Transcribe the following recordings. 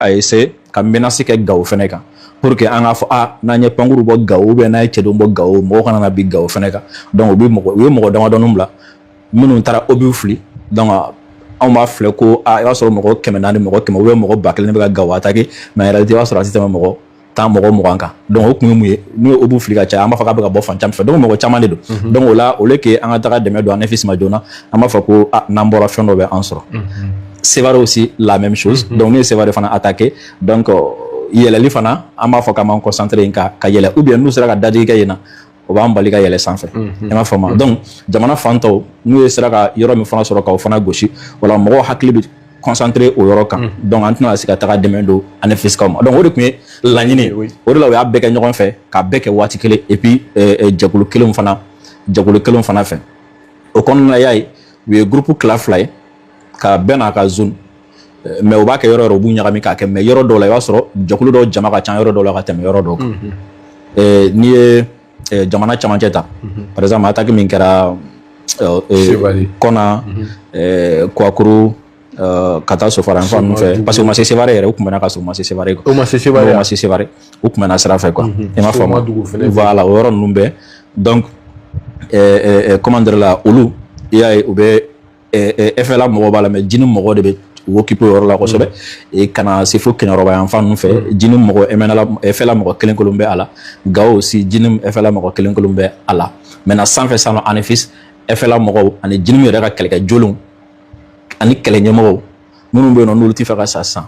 A essayer ka menace kɛ Gawo fɛnɛ kan pour que an k'a fɔ a n'an ye pankuru bɔ Gawo ou bien n'an ye cɛdenw bɔ Gawo, mɔgɔw kana na bin Gawo fɛnɛ kan. Donc u bɛ mɔgɔ, u ye mɔgɔ damadɔni bila minnu taara obus fili. Donc anw b'a filɛ ko a i b'a sɔrɔ mɔgɔ 400, mɔgɔ 100 ou bien mɔgɔ 1000 bɛ ka Gawo attaquer, mais en réalité i b'a sɔrɔ a tɛ tɛmɛ mɔgɔ 10, mɔgɔ 20 kan. Donc o kun ye mun ye? N'u ye obus fili ka caya, an b'a fɔ k'a bɛ ka bɔ fan caman fɛ. Donc mɔgɔ caman de don. Donc o la, au lieu que an ka taga dɛmɛ don Anefis ma joona, an b'a fɔ ko a n'an bɔra, fɛn dɔ bɛ an sɔrɔ. Sévaré aussi, la même chose. Donc n'u ye Sévaré fana attaqué, donc yɛlɛli fana, an b'a fɔ k'an b'an concentré yen ka yɛlɛ, ou bien n'u sera ka dadigi kɛ yen na, o b'an bali ka yɛlɛ sanfɛ, i m'a faamu? Donc jamana fan tɔw, n'u ye sera ka yɔrɔ min fana sɔrɔ k'o fana gosi, wala mɔgɔw hakili bɛ concentré o yɔrɔ kan. Donc an tɛna se ka taga dɛmɛ don Anefis kaw ma. Donc o de tun ye laɲini ye. O de la u y'a bɛɛ kɛ ɲɔgɔn fɛ, k'a bɛɛ kɛ waati kelen, et puis jɛkulu kelenw fana fɛ. O kɔnɔna na, y'a ye, u ye groupe tila fila ye, ka bɛɛ n'a ka zone, mais u b'a kɛ yɔrɔ yɔrɔ, u b'u ɲagami k'a kɛ. Mais yɔrɔ dɔw la, i b'a sɔrɔ jɛkulu dɔw jama ka ca yɔrɔ dɔw la ka tɛmɛ yɔrɔ dɔw kan. N'i ye jamana camancɛ ta, par exemple attaque min kɛra Kɔna, Kouakourou, ka taa Sofara fan ninnu fɛ, parce que u ma se Sévaré yɛrɛ, u kun bɛna ka sɔrɔ u ma se Sévaré quoi. U ma se Sévaré. U ma se Sévaré, u kun bɛna sira fɛ quoi, i m'a faamu? Voilà, o yɔrɔ ninnu bɛɛ. Donc comment dire la, olu i y'a ye, u bɛ FLA mɔgɔw b'a la, mais JNIM mɔgɔw de bɛ u occupé o yɔrɔ la kosɛbɛ. Et ka na se fo Kɛɲɛrɔba yan fan ninnu fɛ, JNIM mɔgɔ, MNLA, FLA mɔgɔ kelen kelen bɛ a la. Gao aussi, JNIM, FLA mɔgɔ kelen kelen bɛ a la. Maintenant sanfɛ sisan, Anefis, FLA mɔgɔw ani JNIM yɛrɛ ka kɛlɛkɛ jolenw ani kɛlɛ ɲɛmɔgɔw minnu bɛ yen nɔ, n'olu tɛ fɛ ka sa sisan,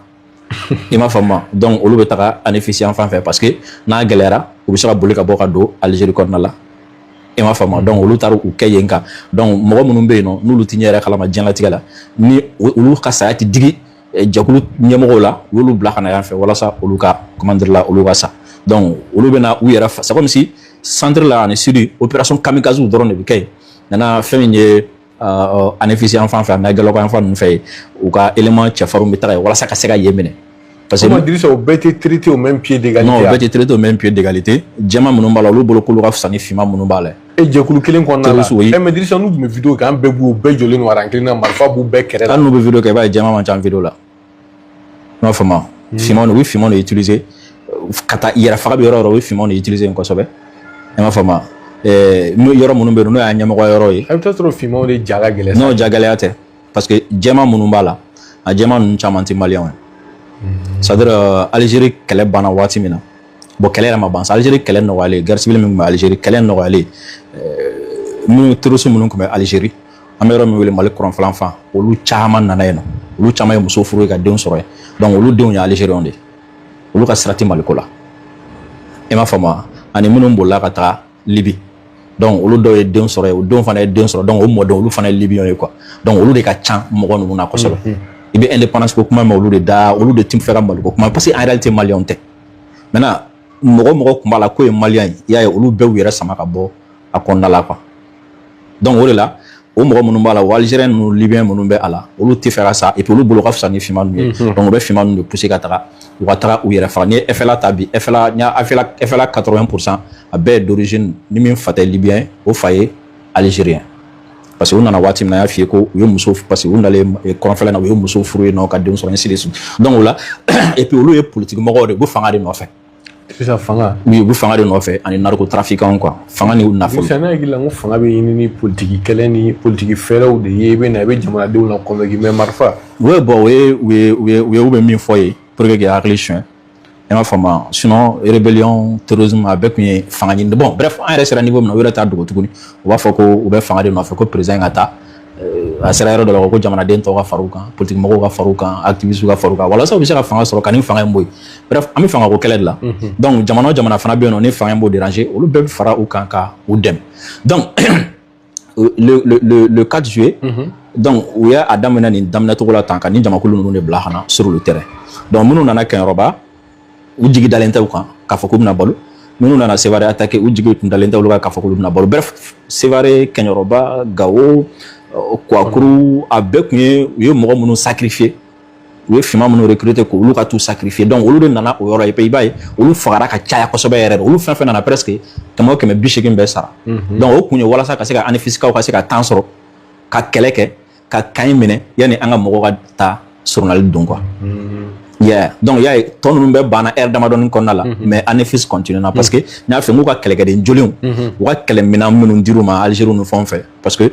i m'a faamu? Donc olu bɛ taga Anefis yan fan fɛ, parce que n'a gɛlɛyara, u bɛ se ka boli ka bɔ ka don Algérie kɔnɔna la, i m'a faamu? Donc olu taara u kɛ yen kan. Donc mɔgɔ minnu bɛ yen nɔ, n'olu ti ɲɛ yɛrɛ kalama diɲɛlatigɛ la, ni olu ka saya ti digi jɛkulu ɲɛmɔgɔw la, u y'olu bila ka na yan fɛ walasa olu ka, comment dire la, olu ka sa. Donc olu bɛna u yɛrɛ fa. C'est comme si centre la ani sud, opération kamikaze dɔrɔn de bɛ kɛ yen. Maintenant, fɛn min ye Anefis yan fan fɛ ani Aguelhok yan fan ninnu fɛ yen, u ka élément cɛfarinw bɛ taga yen walasa ka se ka yen minɛ. Parce que comment dire ça, o bɛɛ tɛ traité au même pied d'égalité. Non, o bɛɛ tɛ traité au même pied d'égalité. Jɛman minnu b'a la, olu bolo k'olu ka fisa ni finman minnu b'a la. E jɛkulu kelen kɔnɔna la. Oui. E mais Dirisa, n'u tun bɛ vidéo kɛ, an bɛɛ b'u bɛɛ jɔlen don rang kelen na, marifa b'u bɛɛ kɛrɛ la. Hali n'u bɛ vidéo kɛ, i b'a ye jɛman man ca vidéo la. I m'a faamu? Finman, u bɛ finman de utiliser ka taa yɛrɛ faga bɛ yɔrɔ o yɔrɔ, u bɛ finman de utiliser yen kosɛbɛ. I m'a faamu? Yɔrɔ minnu bɛ yen, n'o y'a ɲɛmɔgɔ yɔrɔ ye. A bɛ taa sɔrɔ finmanw de ja ka gɛlɛn. N'o ja gɛlɛya tɛ, parce que jɛman minnu b'a la, a jɛman ninnu caman tɛ maliyɛnw ye. C'est à dire Algérie kɛlɛ banna waati min na, bon, kɛlɛ yɛrɛ ma ban sa, Algérie kɛlɛ nɔgɔyalen, guerre civile min tun bɛ Algérie, kɛlɛ nɔgɔyalen, minnu terroriste minnu tun bɛ Algérie, an bɛ yɔrɔ min wele Mali kɔrɔnfɛlan fan, olu caman nana yen nɔ. Olu caman ye muso furu ka denw sɔrɔ yen. Donc olu denw ye Algériens de ye, olu ka sira tɛ Maliko la, i m'a faamu wa? Ani minnu bolila ka taga Libi, donc olu dɔw ye den sɔrɔ yen, o denw fana ye den sɔrɔ. Donc o mɔdenw, olu fana ye Libyens ye quoi. Donc olu de ka ca mɔgɔ ninnu na kosɛbɛ. I bɛ indépendance ko kuma mɛn olu de da, olu de ti fɛ ka Maliko kuma, parce que en réalité maliyɛnw tɛ. Maintenant mɔgɔ mɔgɔ tun b'a la k'o ye maliyɛn ye, i y'a ye, olu bɛɛ y'u yɛrɛ sama ka bɔ a kɔnɔna la quoi. Donc o de la, o mɔgɔ minnu b'a la, o Algérien ninnu, Libyen minnu bɛ a la, olu tɛ fɛ ka sa. Et puis olu bolo ka fisa ni finman ninnu ye. Donc u bɛ finman ninnu de pousser ka taga, u ka taga u yɛrɛ faga. N'i ye FLA ta bi, FLA, n y'a FLA, FLA 80%, a bɛɛ ye d'origine, ni min fa tɛ Libyen, o fa ye Algérien, parce que u nana waati min na, n y'a f'i ye ko u ye muso, parce que u nalen kɔrɔnfɛla na, u ye muso furu yen nɔ ka denw sɔrɔ, ainsi de suite. Donc o la, et puis olu ye politique mɔgɔw de, u bɛ fanga de nɔfɛ. Sisan fanga. Oui, u bɛ fanga de nɔfɛ ani narcotrafiquants quoi, fanga ni nafolo. Sisan ne hakili la, n ko fanga bɛ ɲini ni politiki kɛlɛ ni politiki fɛɛrɛw de ye, i bɛ na i bɛ jamanadenw la convaincre, mais marifa. Oui, bon, o ye u ye u bɛ min fɔ ye pour que k'i hakili suɲɛ, i m'a faamu? Sinon rébellion, terrorisme, a bɛɛ tun ye fanga ɲini. Bon, bref, an yɛrɛ sera niveau min na, u yɛrɛ t'a dogo tuguni. U b'a fɔ ko u bɛ fanga de nɔfɛ, ko président ka taa. A sera yɔrɔ dɔ la, ko jamanaden tɔw ka far'u kan, politique mɔgɔw ka far'u kan, activistes ka far'u kan, walasa u bɛ se ka fanga sɔrɔ ka nin fanga in bɔ yen. Bref, an bɛ fanga ko kɛlɛ de la. Donc jamana o jamana fana bɛ yen nɔ, ni fanga in b'o déranger, olu bɛɛ bɛ fara u kan ka u dɛmɛ. Donc le 4 juillet, donc u y'a daminɛ nin daminɛ cogo la tan, ka nin jamakulu ninnu de bila ka na sur le terrain. Donc minnu nana Kɛɲɛrɔba, u jigi dalen tɛ u kan k'a fɔ k'u bɛna balo. Minnu nana Sévaré attaquer, u jigi tun dalen tɛ olu kan k'a fɔ k'olu bɛna balo. Bref, Sévaré, Kɛɲɛrɔba, Gawo, Kouakourou, a bɛɛ tun ye u ye mɔgɔ minnu sacrifier, u ye finman minnu recruter k'olu ka t'u sacrifier. Donc olu de nana o yɔrɔ. Et puis i b'a ye, olu fagara ka caya kosɛbɛ yɛrɛ de. Olu fɛn fɛn nana, presque 100 o 180 bɛɛ sara. Donc o kun ye walasa ka se ka Anefisikaw ka se ka temps sɔrɔ ka kɛlɛ kɛ ka camp in minɛ, yanni an ka mɔgɔw ka taa surunali don quoi. Yeah. Donc y'a ye, tɔ ninnu bɛɛ banna heure damadɔni kɔnɔna la, mais Anefis continue na, parce que n y'a fɛ n k'u ka kɛlɛkɛden jolenw, u ka kɛlɛminɛn minnu dir'u ma Algérie ni fɛnw fɛ, parce que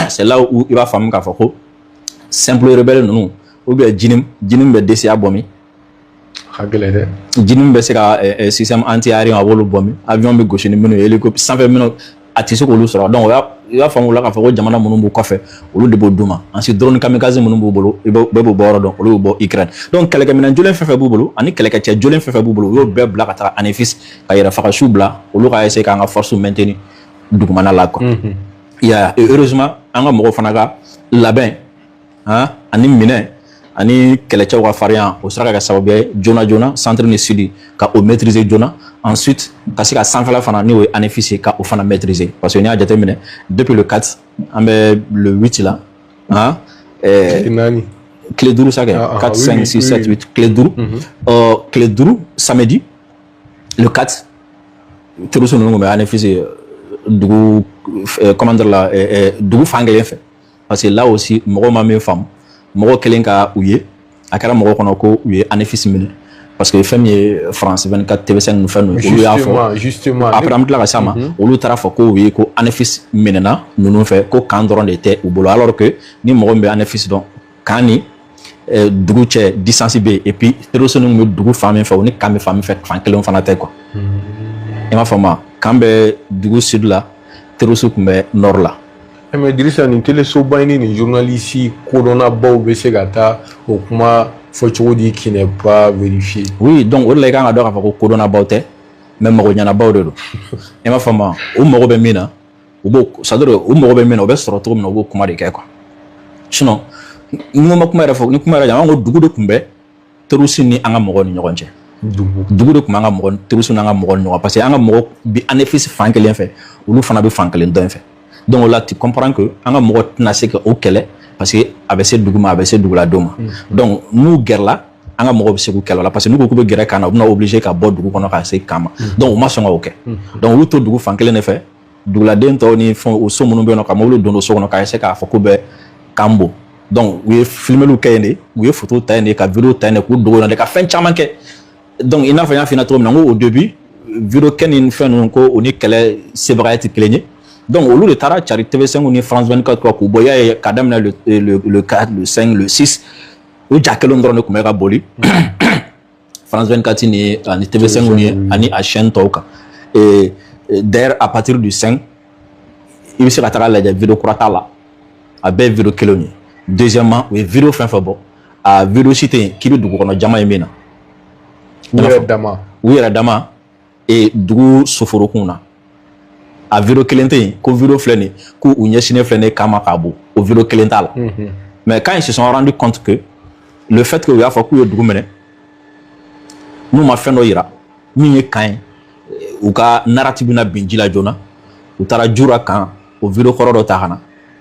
c'est là où i b'a faamu k'a fɔ ko simple rebelle ninnu ou bien JNIM, JNIM bɛ DCA bɔ min? Ka gɛlɛn dɛ. JNIM bɛ se ka système anti-aérien, a b'olu bɔ min? Avion bɛ gosi ni minnu ye, hélicoptère sanfɛ minnu, a tɛ se k'olu sɔrɔ. Donc i b'a faamu o la k'a fɔ ko jamana minnu b'u kɔfɛ, olu de b'o d'u ma. Ensuite, drone kamikaze minnu b'u bolo, i bɛ bɛɛ b'o bɔ yɔrɔ dɔn, olu bɛ bɔ Ukraine. Donc kɛlɛkɛminɛn jolen fɛn fɛn b'u bolo ani kɛlɛkɛcɛ jolen fɛn fɛn b'u bolo, u y'o bɛɛ bila ka taga Anefis ka yɛrɛ fagasiw bila, olu ka essayer k'an ka force maintenir dugumana la, quoi. Ya, et heureusement, an ka mɔgɔw fana ka labɛn, han, ani minɛn ani kɛlɛcɛw ka farinya, o sera ka kɛ sababu ye joona joona, centre ni sud ka o maîtriser joona, ensuite ka se ka sanfɛla fana, n'o ye Anefis ye, ka o fana maîtriser, parce que n'i y'a jateminɛ, depuis le 4, an bɛ le 8 la, han, 4. Tile 5 sa kɛ. Ah, ah, 4, oui, 5, oui, 6, 7, 8, tile 5, tile 5, samedi le 4, terroristes ninnu tun bɛ Anefis dugu, comment dire la, dugu fan kelen fɛ, parce que là aussi, mɔgɔw ma min faamu, mɔgɔw kelen ka u ye, a kɛra mɔgɔw kɔnɔ ko u ye Anefis minɛ, parce que fɛn min ye France 24, TV5 ni fɛn ninnu, olu y'a fɔ. Justement, justement. Après, an bɛ tila ka s'a ma. Olu taara fɔ ko u ye ko Anefis minɛna ninnu fɛ, ko camp dɔrɔn de tɛ u bolo, alors que ni mɔgɔ min bɛ Anefis dɔn, camp ni dugu cɛ distance bɛ yen, et puis terroristes ninnu bɛ dugu fan min fɛ, o ni camp bɛ fan min fɛ, fan kelen fana tɛ, quoi. I m'a faamu wa? Camp bɛ dugu sud la, terroristes tun bɛ nord la. Mais Dirisa, nin telesoba in ni nin journaliste kodɔnnabaw bɛ se ka taa o kuma fɔ cogo di qui n'est pas vérifié? Oui, donc o de la i kan ka dɔn k'a fɔ ko kodɔnnabaw tɛ, mais mago ɲɛnabaw de don. I m'a faamu wa? U mago bɛ min na, u b'o, c'est à dire u mago bɛ min na, o bɛ sɔrɔ cogo min na, u b'o kuma de kɛ, quoi. Sinon ni ko ma kuma yɛrɛ fɔ, ni kuma yɛrɛ, an ko dugu de tun bɛ terroriste ni an ka mɔgɔw ni ɲɔgɔn cɛ. Dugu. Dugu de tun b'an ka mɔgɔ, terroriste n'an ka mɔgɔw ni ɲɔgɔn, parce que an ka mɔgɔ bi Anefis fan kelen fɛ, olu fana bɛ fan kelen dɔ in fɛ. Donc o la, tu comprends que an ka mɔgɔ tɛna se ka o kɛlɛ, parce que a bɛ se dugu ma, a bɛ se duguladenw ma. Donc n'u gɛrɛla, an ka mɔgɔw bɛ se k'u kɛlɛ o la, parce que n'u ko k'u bɛ gɛrɛ camp na, u bɛna obligé ka bɔ dugu kɔnɔ ka se camp ma. Donc u ma sɔn ka o kɛ. Donc olu to dugu fan kelen de fɛ, duguladen tɔw ni fɛn, o so minnu bɛ yen nɔ, ka mobili don so kɔnɔ ka essayer k'a fɔ k'u bɛ camp bon. Donc u ye filmeliw kɛ yen de, u ye photo ta yen de, ka vidéo ta yen de, k'u dogo yen de, ka fɛn caman kɛ. Donc i n'a fɔ n y'a f'i ɲɛna cogo min na, n ko au début, vidéo kɛ ni fɛn ninnu, ko o ni kɛlɛ sebagaya tɛ kelen ye. Donc olu de taara cari TV5 ni France 24 quoi, k'u bɔ. I y'a ye, ka daminɛ le 4, le 5, le 6, o ja kelen dɔrɔn de tun bɛ ka boli France 24 ni ani TV5 ni ani a chaîne tɔw kan. Et d'ailleurs, à partir du 5, i bɛ se ka taga lajɛ, vidéo kura t'a la, a bɛɛ ye vidéo kelenw ye. Deuxièmement, u ye vidéo fɛn fɛn bɔ, a vidéo si tɛ yen k'i bɛ dugu kɔnɔ jama ye min na. U yɛrɛ dama. U yɛrɛ dama e dugu soforokun na, a vidéo kelen tɛ yen ko vidéo filɛ nin ye, k'u u ɲɛsinnen filɛ nin ye kama k'a bɔ, o vidéo kelen t'a la. Mais quand ils se sont rendu compte que le fait que u y'a fɔ k'u ye dugu minɛ, n'u ma fɛn dɔ yira min ye camp ye, u ka narrative bɛna bin ji la joona, u taara jura kan, o vidéo kɔrɔ dɔ ta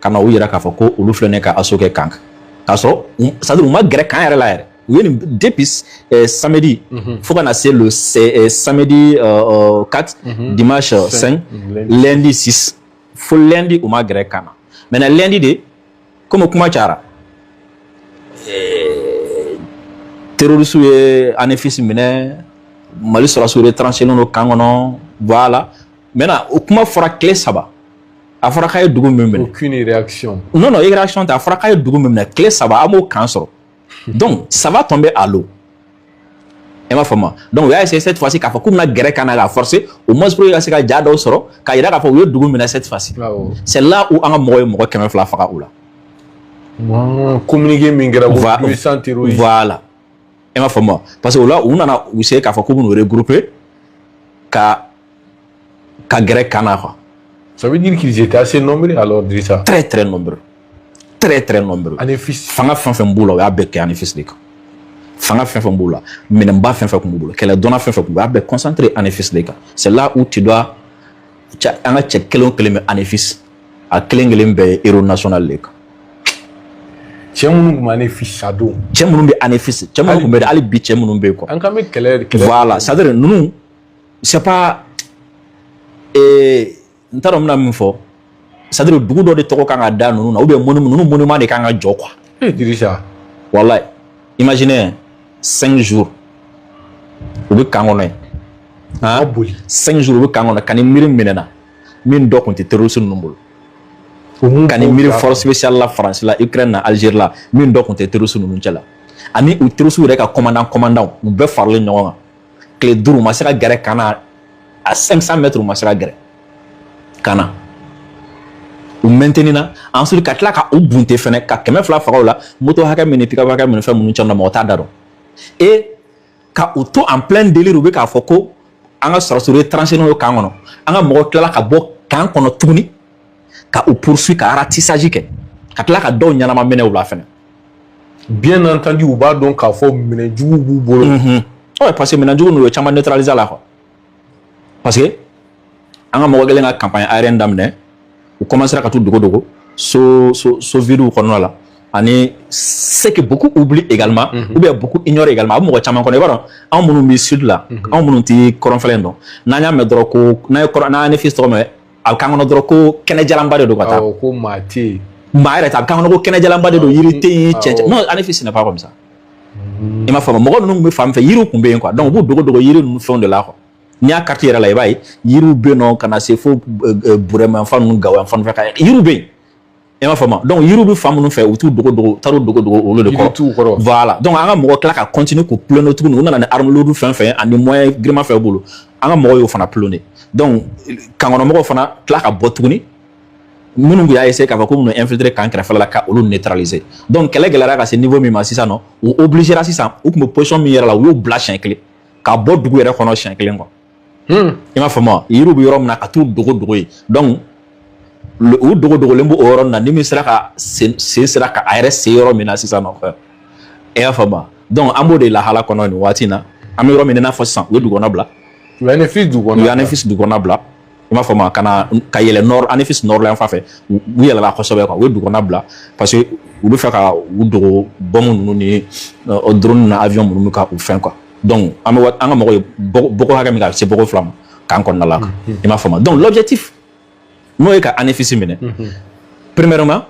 ka na u yira k'a fɔ ko olu filɛ nin ye ka assaut kɛ camp kan, k'a sɔrɔ, c'est à dire u ma gɛrɛ camp yɛrɛ la yɛrɛ. U ye nin depuis samedi fo ka na se le samedi 4, dimanche 5, lundi 6, fo lundi, u ma gɛrɛ camp na. Maintenant, lundi de, komi kuma cayara, terroristes ye Anefis minɛ, Mali sɔrɔdasiw retranché don camp kɔnɔ, voilà. Maintenant, o kuma fɔra tile 3, a fɔra k'a ye dugu min minɛ. Aucune réaction. Non, réaction tɛ. A fɔra k'a ye dugu min minɛ, tile 3, an m'o camp sɔrɔ, donc ça va tomber à l'eau. E m'a faamu? Donc u y'a essayé cette fois-ci k'a fɔ k'u bɛna gɛrɛ camp na k'a forcer, au moins pour que ka se ka ja dɔw sɔrɔ k'a yira k'a fɔ u ye dugu minɛ cette fois-ci. C'est là où an ka mɔgɔw ye mɔgɔ 200 faga o la. Communiqué min kɛra ko 200 terroristes. Voilà, e m'a faamu? Parce que o la, u nana u se k'a fɔ k'u bɛn'u regrouper ka gɛrɛ camp na, quoi. Ça veut dire qu'ils étaient assez nombreux alors, Drissa. Très très nombreux, très très nombreux. Anefis. Fanga fɛn fɛn b'u la, u y'a bɛɛ kɛ Anefis de kan. Fanga fɛn fɛn b'u la, minɛnba fɛn fɛn kun b'u bolo, kɛlɛdɔnna fɛn fɛn kun b'u bolo, u y'a bɛɛ concentré Anefis de kan. C'est là où tu dois, an ka cɛ kelen o kelen bɛ Anefis, a kelen kelen bɛɛ ye héros national de kan. Cɛ minnu tun bɛ Anefis a don. Cɛ minnu bɛ Anefis, cɛ minnu tun bɛ hali bi, cɛ minnu bɛ yen, quoi. An kan bɛ kɛlɛ kɛlɛ. Voilà, c'est à dire ninnu, c'est pas n t'a dɔn n bɛna min fɔ, c'est à dire dugu dɔ de tɔgɔ kan ka da ninnu na, ou bien monument, ninnu monument de kan ka jɔ, quoi. Eh Dirisa. Wallahi, imaginez. 5 jours u bɛ camp kɔnɔ yen. A boli. 5 jours u bɛ camp kɔnɔ, ka ni miiri minɛna min dɔ tun tɛ terroriste ninnu bolo, ka ni miiri force spéciale la, Faransi la, Ukraine na, Algérie la, min dɔ tun tɛ terroriste ninnu cɛ la, ani u terroriste yɛrɛ ka commandant, u bɛɛ faralen ɲɔgɔn kan. Tile 5, u ma se ka gɛrɛ camp na, à 500 mètres, u ma se ka gɛrɛ camp na. U maintenir na, ensuite ka tila ka u bunte fɛnɛ ka 200 faga o la, moto hakɛ min ni pick-up hakɛ min, fɛn minnu cɛn na, mɔgɔ t'a da dɔn. Et ka u to en plein délire, u bɛ k'a fɔ ko an ka sɔrɔsiw retranché n'o ye camp kɔnɔ, an ka mɔgɔw tilala ka bɔ camp kɔnɔ tuguni ka u poursuit, ka ratissage kɛ, ka tila ka dɔw ɲɛnama minɛ u la fɛnɛ. Bien entendu, u b'a dɔn k'a fɔ minɛn jugu b'u bolo. Ouais, parce que minɛn jugu ninnu, u ye caman neutraliser la quoi, parce que an ka mɔgɔ kelen ka campagne aérienne daminɛ, u commencera ka t'u dogo dogo so videw kɔnɔna la. Ani ce que beaucoup oublient également, ou bien beaucoup ignorent également, a bɛ mɔgɔ caman kɔnɔ, i b'a dɔn, anw minnu bɛ sud la, anw minnu tɛ kɔrɔnfɛla in dɔn, n'an y'a mɛn dɔrɔn ko n'an ye kɔrɔ, n'an ye Anefis tɔgɔ mɛn, a bɛ k'an kɔnɔ dɔrɔn ko kɛnɛjalanba de don ka taa. Awɔ, ko maa tɛ yen. Maa yɛrɛ tɛ, a bɛ k'an kɔnɔ ko kɛnɛjalanba de don, yiri tɛ yen, cɛncɛn. Non, Anefis n'est pas comme ça. I m'a faamu, mɔgɔ ninnu tun bɛ fan min fɛ, yiriw tun bɛ yen quoi. Donc u b'u dogo dogo yiri ninnu fɛnw de la quoi. N'i y'a carte yɛrɛ la, i b'a ye yiriw bɛ yen nɔ, ka na se fo Burɛma yan fan ninnu, Gawo yan fan fɛ, ka yiriw bɛ yen. I m'a faamu, donc yiriw bɛ fan minnu fɛ, u t'u dogo dogo, u taar'u dogo dogo olu de Yiri kɔrɔ. t'u kɔrɔ. Voilà, donc an ka mɔgɔ tila ka continuer k'u pilonner tuguni. U nana ni arme lourde fɛn fɛn ani moyen girinma fɛn bolo, an ka mɔgɔw y'o fana pilonner. Donc camp kɔnɔmɔgɔw fana tila ka bɔ tuguni, minnu tun y'a essayer k'a fɔ ko minnu infiltrer camp kɛrɛfɛla la, ka olu neutraliser. Donc kɛlɛ gɛlɛyara ka se niveau min ma sisan nɔ, u obligera sisan, u tun bɛ position min yɛrɛ la, u y'o bila siɲɛ kelen, ka bɔ dugu yɛrɛ kɔnɔ siɲɛ kelen quoi. I m'a faamu wa? Yiriw bɛ yɔrɔ min na, ka t'u dogo dogo yen. Donc u dogo dogolen b'o yɔrɔ na, ni min sera ka sen sera ka a yɛrɛ se yɔrɔ min na sisan nɔ, i y'a faamu wa? Donc an b'o de lahala kɔnɔ nin waati in na. An bɛ yɔrɔ min na, i n'a fɔ sisan, u ye dugu kɔnɔ bila. U ye Anefis dugu U kɔnɔ. ye Anefis dugu kɔnɔ bila, i m'a faamu wa? Ka na ka yɛlɛ nord, Anefis nord la yan fan fɛ, u yɛlɛla kosɛbɛ quoi. U ye dugu kɔnɔ bila parce que u bɛ fɛ ka u dogo bombe ninnu ni drone ni avion minnu bɛ ka u fɛn quoi. Donc an bɛ an ka mɔgɔw ye bɔgɔ hakɛ min kɛ, a bɛ se bɔgɔ 2 ma camp kɔnɔna la quoi. I m'a faamu wa? Donc l'objectif, n'o ye ka Anefis minɛ, premièrement,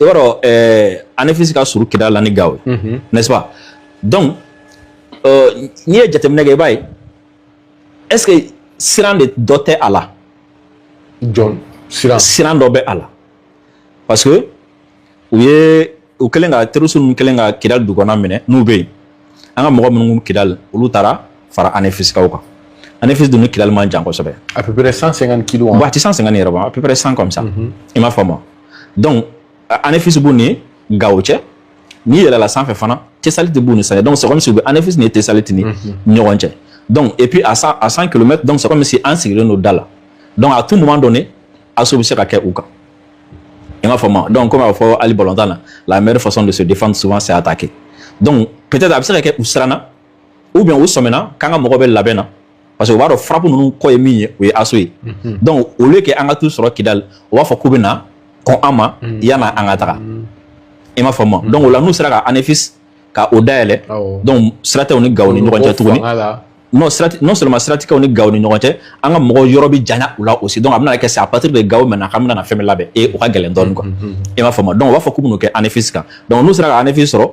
i b'a dɔn, Anefis ka surun Kidal la ni Gawo ye, n'est-ce pas? Donc n'i ye jateminɛ kɛ, i b'a ye, est-ce que siran de dɔ tɛ a la? Jɔn siran? Siran dɔ bɛ a la, parce que u ye u kɛlen ka terroriste ninnu kɛlen ka Kidal dugukɔnɔ minɛ, n'u bɛ yen, an ka mɔgɔ minnu kun Kidal, olu taara fara Anefisikaw kan. Anefis dun ni Kidal man jan kosɛbɛ. À peu près 150 kilos. Bon, a tɛ 150 yɛrɛ bɔ, à peu près 100 comme ça. I m'a faamu wa? Donc Anefis b'u ni Gawo cɛ, n'i yɛlɛla sanfɛ fana, Tesalit b'u ni sanfɛ. Donc c'est comme si u bɛ Anefis ni Tesalit ni ɲɔgɔn cɛ. Donc et puis à 100 km, donc c'est comme si an sigilen don da la. Donc à tout moment donné, assaut bɛ se ka kɛ u kan. I m'a faamu wa? Donc comme a bɛ fɔ hali balontan na, la meilleure façon de se défendre souvent, c'est attaquer. Donc peut-être a bɛ se ka kɛ u siranna, ou bien u sɔmina k'an ka mɔgɔ bɛ labɛn na, parce que u b'a dɔn frappe ninnu kɔ ye min ye, o ye assaut ye. Donc au lieu que an ka t'u sɔrɔ Kidal, u b'a fɔ k'u bɛ na kɔn an ma yanni an ka taga. I m'a faamu wa? Donc o la, n'u sera ka Anefis ka o dayɛlɛ, donc sira tɛ u ni Gawo ni ɲɔgɔn cɛ tuguni. Fanga la. Non, non seulement siratigɛw ni Gawo ni ɲɔgɔn cɛ, an ka mɔgɔw yɔrɔ bɛ janya u la aussi. Donc a bɛna kɛ c'est à partir de Gawo maintenant k'an bɛna na fɛn min labɛn et o ka gɛlɛn dɔɔnin quoi. I m'a faamu? Donc u b'a fɔ k'u bɛn'o kɛ Anefis kan. Donc n'u sera ka Anefis sɔrɔ,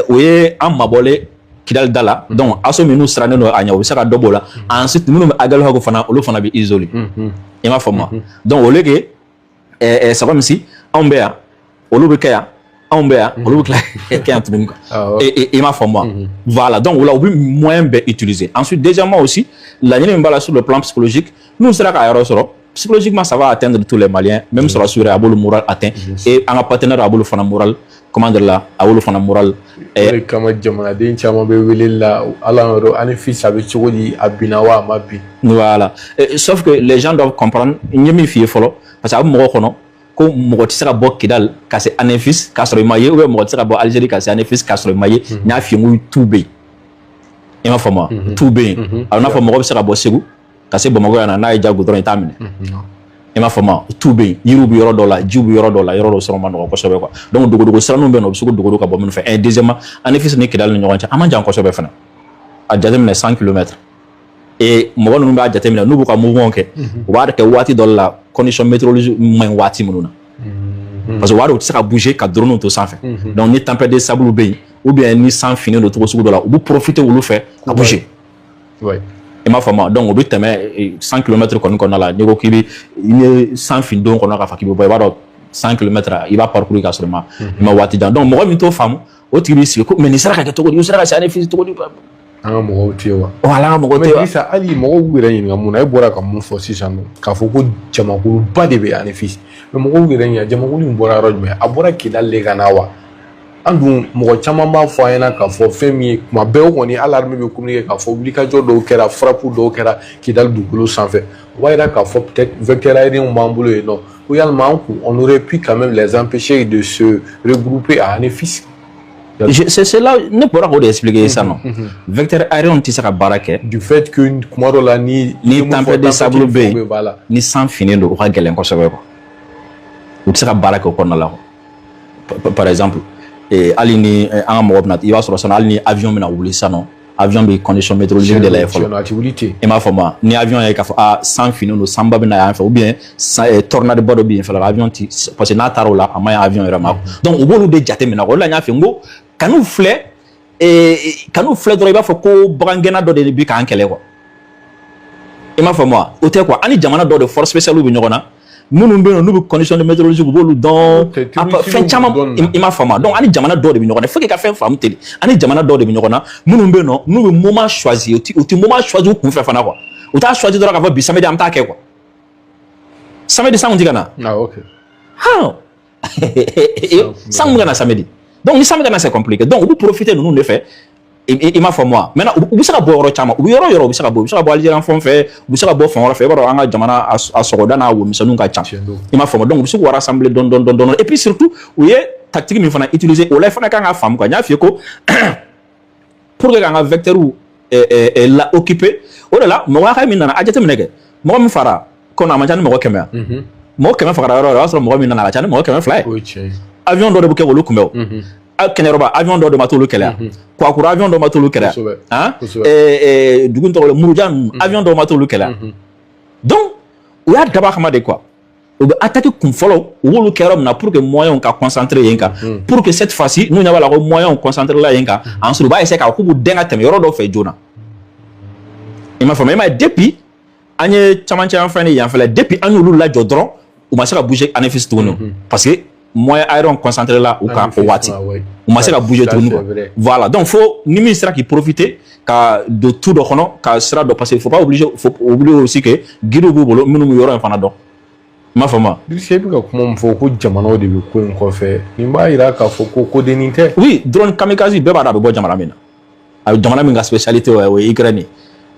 o ye an mabɔlen Kidali da la. Donc assaut min n'u sirannen don a ɲɛ, u bɛ se ka dɔ b'o la. Ensuite minnu bɛ Aguelhok fana, olu fana bɛ isolé. I m'a faamu? Donc au lieu que c'est comme si anw bɛ yan, olu bɛ kɛ yan, anw bɛ yan, olu bɛ tila kɛ yan tuguni quoi. Et i m'a faamu wa? Voilà, donc o la, u bɛ moyen bɛɛ utiliser. Ensuite, deuxièmement aussi, laɲini min b'a la sur le plan psychologique, n'u sera k'a yɔrɔ sɔrɔ, psychologiquement, ça va atteindre tous les Maliens, même sɔrɔsiw yɛrɛ, a b'olu moral atteint, et an ka partenaire, a b'olu fana moral, comment dire la, a b'olu fana moral. O de kama jamanaden caman bɛ wele la, ala yɔrɔ Anefis a bɛ cogo di, a binna wa a ma bin? Voilà. Et sauf que les gens doivent comprendre, n ye min f'i ye fɔlɔ, parce que a bɛ mɔgɔ kɔnɔ ko mɔgɔ tɛ se ka bɔ Kidal ka se Anefis k'a sɔrɔ i ma ye, ou bien mɔgɔ tɛ se ka bɔ Algérie ka se Anefis k'a sɔrɔ i ma ye. N y'a f'i ye n ko tu bɛ yen. I m'a faamu wa? Tu bɛ yen. A bɛ n'a fɔ mɔgɔ bɛ se ka bɔ Segu ka se Bamakɔ yan na, n'a ye ja goudron, i t'a minɛ. I m'a faamu wa? Tu bɛ yen, yiriw bɛ yɔrɔ dɔw la, jiw bɛ yɔrɔ dɔw la, yɔrɔ dɔw sɔrɔ ma nɔgɔn kosɛbɛ quoi. Donc dogodogo siraninw bɛ yen nɔ, u bɛ se k'u dogodogo ka bɔ minnu fɛ. Et deuxièmement, Anefis ni Kidal ni ɲɔgɔn cɛ, an man jan kosɛbɛ fana. A jateminɛ, 100 km. Et mɔgɔ ninnu b'a jateminɛ, n'u b'u ka mouvement kɛ, u b'a kɛ waati dɔ la, condition météorologique man ɲi waati minnu na. Parce que o b'a dɔn u tɛ se ka bouger ka drone to sanfɛ. Donc ni tempête de sable bɛ yen ou bien ni san finnen don cogo sugu dɔ la, u bɛ profiter olu fɛ ka bouger. I m'a faamu? Donc o bɛ tɛmɛ 100 km kɔni kɔnɔna la. N'i ko k'i bɛ i ye san fin don kɔnɔ k'a fɔ k'i bɛ bɔ, i b'a dɔn 100 km i b'a parcourir ka sɔrɔ i ma waati jan. Donc mɔgɔ min t'o faamu, o tigi b'i sigi ko mais nin sera ka kɛ cogo di? U sera ka se Anéfis cogo di? An ka mɔgɔw tɛ yen wa? Wala, an ka mɔgɔw tɛ wa? Mais Dirisa, hali mɔgɔw b'u yɛrɛ ɲininka mun na. E bɔra ka mun fɔ sisan nɔ, k'a fɔ ko jamakuluba de bɛ Anéfis, mais mɔgɔw b'u yɛrɛ ɲininka, jamakulu in bɔra yɔrɔ jumɛn? A bɔra Kidali de ka na wa? An dun mɔgɔ caman b'a fɔ an ɲɛna k'a fɔ fɛn min ye, kuma bɛɛ o kɔni, hali armée bɛ communiquer k'a fɔ wulikajɔ dɔw kɛra, frappe dɔw kɛra Kidali dugukolo sanfɛ. O b'a yira k'a fɔ peut-être vecteurs aériens b'an bolo yen nɔ, ko yalima an kun on aurait pu quand même les empêcher de se regrouper à Anéfis. C'est là ne bɔra k'o de expliquer sisan nɔ. Vecteur aérien tɛ se ka baara kɛ. Du fait que kuma dɔ la ni Ni tempête de sable bɛ yen, ni san finnen don, o ka gɛlɛn kosɛbɛ quoi. U tɛ se ka baara kɛ o kɔnɔna la quoi. Par exemple, hali ni an ka mɔgɔ bɛna, i b'a sɔrɔ sisan, hali ni avion bɛna wuli sisan nɔ, avion bɛ condition météorologique de lajɛ fɔlɔ. A tɛ wuli ten. I m'a faamu wa? Ni avion ye k'a fɔ aa, san finnen don, sanba bɛ na yan fɛ, ou bien tornade ba dɔ bɛ yen fɛnɛ, avion ti, parce que n'a taara o la, a ma ɲi avion yɛrɛ ma. Donc u b'olu de jateminɛ. O de la n y'a f'i ye n ko kan'u filɛ dɔrɔn, i b'a fɔ ko bagangɛnna dɔ de bɛ k'an kɛlɛ quoi. I m'a faamu wa? O tɛ quoi. An ni jamana dɔw de force spéciale bɛ ɲɔgɔn na, minnu bɛ yen nɔ, n'u bɛ condition de météorologique, u b'olu dɔn fɛn caman. I m'a faamu? Donc an ni jamana dɔw de bɛ ɲɔgɔn na. Il faut que ka fɛn faamu ten. An ni jamana dɔw de bɛ ɲɔgɔn na, minnu bɛ yen nɔ, n'u bɛ moment choisi, u ti moment choisi u kunfɛ fana quoi. U t'a choisi dɔrɔn k'a fɔ bi samedi an bɛ taa kɛ quoi. Samedi san kun ti ka na. Ah ok. Han, san kun bɛ ka na samedi. Donc ni san bɛ ka na, c'est compliqué. Donc u bɛ profiter ninnu de fɛ. I m'a faamu wa? Maintenant u bɛ se ka bɔ yɔrɔ caman, u bɛ yɔrɔ yɔrɔ, u bɛ se ka bɔ, u bɛ se ka bɔ Algérie fan fɛ, u bɛ se ka bɔ fan wɛrɛ fɛ. I b'a dɔn an ka jamana a sɔgɔda n'a womisɛnninw ka ca. I m'a faamu? Donc u bɛ se k'u rassembler dɔɔni dɔɔni dɔɔni. Et puis surtout, u ye tactique min fana utiliser, o la i fana kan k'a faamu quoi. N y'a f'i ye ko pour que k'an ka vecteurs la occuper, o de la mɔgɔ hakɛ min nana, a jateminɛ kɛ, mɔgɔ min fara kɔnɔ, a man ca ni mɔgɔ 100 ye. Mɔgɔ 100 fagara yɔrɔ o yɔrɔ, o y'a sɔrɔ mɔgɔ min nana, a ka ca ni mɔgɔ 200 ye. O ye tiɲɛ ye. Avion dɔ de bɛ kɛ k'olu kunbɛn. O Kɛɲɛrɔba, avion dɔ de ma t'olu kɛlɛ. Kuwakuru, avion dɔ ma t'olu kɛlɛ. Han, dugu tɔgɔ Murujan ninnu, avion dɔw ma t'olu kɛlɛ. Donc u y'a dabɔ a kama de quoi. U bɛ attaque kun fɔlɔ, u b'olu kɛ yɔrɔ min na pour que moyens ka concentrer yen kan, pour que cette fois-ci n'u ɲɛ b'a la ko moyens concentrer la yen kan, ensuite u b'a essayer k'a k'u b'u dɛn ka tɛmɛ yɔrɔ dɔw fɛ joona. I m'a faamu? I m'a ye, depuis an ye camancɛ yan fɛn ni yan fɛlɛ, depuis an y'olu lajɔ dɔrɔn, u ma se ka bouger Anéfis tuguni, parce que moyen aérien concentré la u kan o waati, u ma se ka bouger tuguni quoi. Voilà. Donc fo ni min sera k'i profiter ka don tu dɔ kɔnɔ ka sira dɔ, parce que faut pas obliger, faut oublier aussi que guides b'u bolo minnu bɛ yɔrɔ in fana dɔn. I m'a faamu wa? Dirisa, i bɛ ka kuma min fɔ ko jamanaw de bɛ ko in kɔfɛ, nin b'a yira k'a fɔ ko kodennin tɛ. Oui, drone kamikaze bɛɛ b'a dɔn a bɛ bɔ jamana min na, a bɛ jamana min ka spécialité o ye Ukraine ye.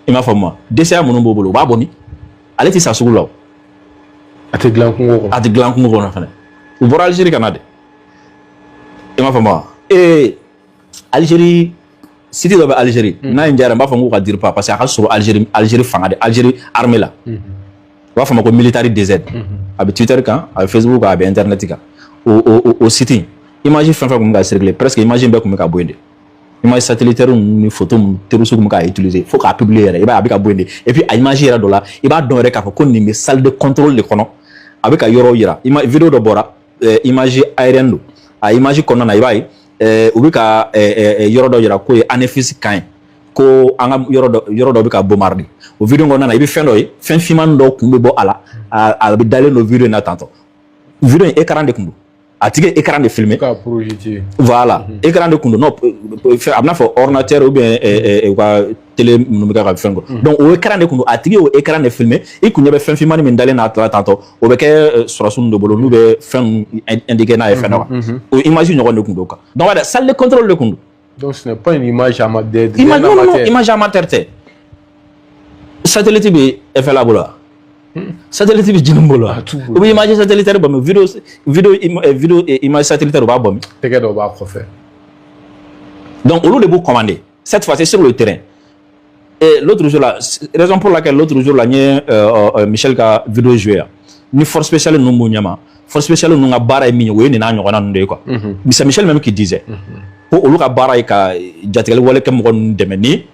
I m'a faamu wa? DCA minnu b'u bolo, u b'a bɔ min, ale tɛ sa sugu la o. A tɛ dilan kungo kɔnɔ. A tɛ dilan kungo kɔnɔ fɛnɛ. U bɔra Algérie ka na de. I m'a faamu wa? Algérie, site dɔ bɛ Algérie n'a ye n diyara, n b'a fɔ n k'u ka DIRPA, parce que a ka sɔrɔ Algérie, Algérie fanga de, Algérie armée la, u b'a fɔ a ma ko military DZ. A bɛ Twitter kan, a bɛ Facebook kan, a bɛ internet kan. O site in, image fɛn fɛn kun bɛ ka circuler, presque image bɛɛ kun bɛ ka bɔ yen de. Image satellitaire ninnu ni photo ninnu, terroristes kun bɛ k'a utiliser fo k'a publier yɛrɛ. I b'a ye a bɛ ka bɔ yen de. Et puis a image yɛrɛ dɔ la, i b'a dɔn yɛrɛ k'a fɔ ko nin bɛ salle de contrôle de kɔnɔ, a bɛ ka yɔrɔw yira. Vidéo dɔ bɔra, image aérienne don. A image kɔnɔna na, i b'a ye u bɛ ka yɔrɔ dɔ yira k'o ye Anéfis camp ye, ko an ka yɔrɔ dɔ bɛ ka bombarder. O vidéo kɔnɔna na, i bɛ fɛn dɔ ye, fɛn finman dɔ kun bɛ bɔ a la, a bɛ dalen don vidéo in na tantɔ. Vidéo in, écran de kun don, a tigi ye écran de filmer. K'a projeter. Voilà, écran de kun don. Non, a bɛna fɔ ordinateur ou bien u ka télé minnu bɛ kɛ ka fɛn kɔ. Donc o écran de kun don, a tigi y'o écran de filmer. I kun ɲɛ bɛ fɛn finmani min dalen n'a la tantɔ, o bɛ kɛ sɔrɔsiw de bolo n'u bɛ fɛn ninnu indiquer n'a ye fɛn dɔ kan. O image ɲɔgɔn de kun don quoi. Donc voilà, salle de contrôle de kun don. Donc ce n'est pas une image amateur. Image, non, non, image amateur tɛ. Satellite bɛ FLA bolo wa? Satellite bɛ jini bolo wa? U bɛ image satellitaire bɔ min, vidéo image satellitaire, u b'a bɔ min? Tɛgɛ dɔ b'a kɔfɛ. Donc olu de b'u commander cette fois, c'est sur le terrain. Et l'autre jour là, raison pour laquelle l'autre jour là n ye Michel ka vidéo joué yan, ni force spéciale ninnu b'u ɲɛma, force spéciale ninnu ka baara ye min ye, o ye nin n'a ɲɔgɔnna ninnu de ye quoi. C'est Michel même qui disait ko olu ka baara ye ka jatigɛli wale kɛ mɔgɔ ninnu dɛmɛ ni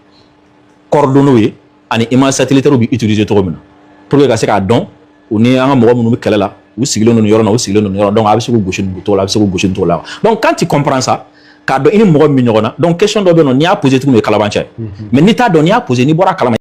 coordonnées ye ani image satellitaire bɛ utiliser cogo min na pour que ka se k'a dɔn u ni an ka mɔgɔ minnu bɛ kɛlɛ la. U sigilen don nin yɔrɔ la, u sigilen don nin yɔrɔ. Donc a bɛ se k'u gosi nin cogo la, a bɛ se k'u gosi nin cogo la. Donc quand tu comprends ça, k'a dɔn i ni mɔgɔ min bɛ ɲɔgɔn na, donc question dɔ bɛ yen nɔ, n'i y'a posé tuguni, o ye kalabanciya ye. Mais n'i t'a dɔn, n'i y'a posé, n'i bɔra a kalama.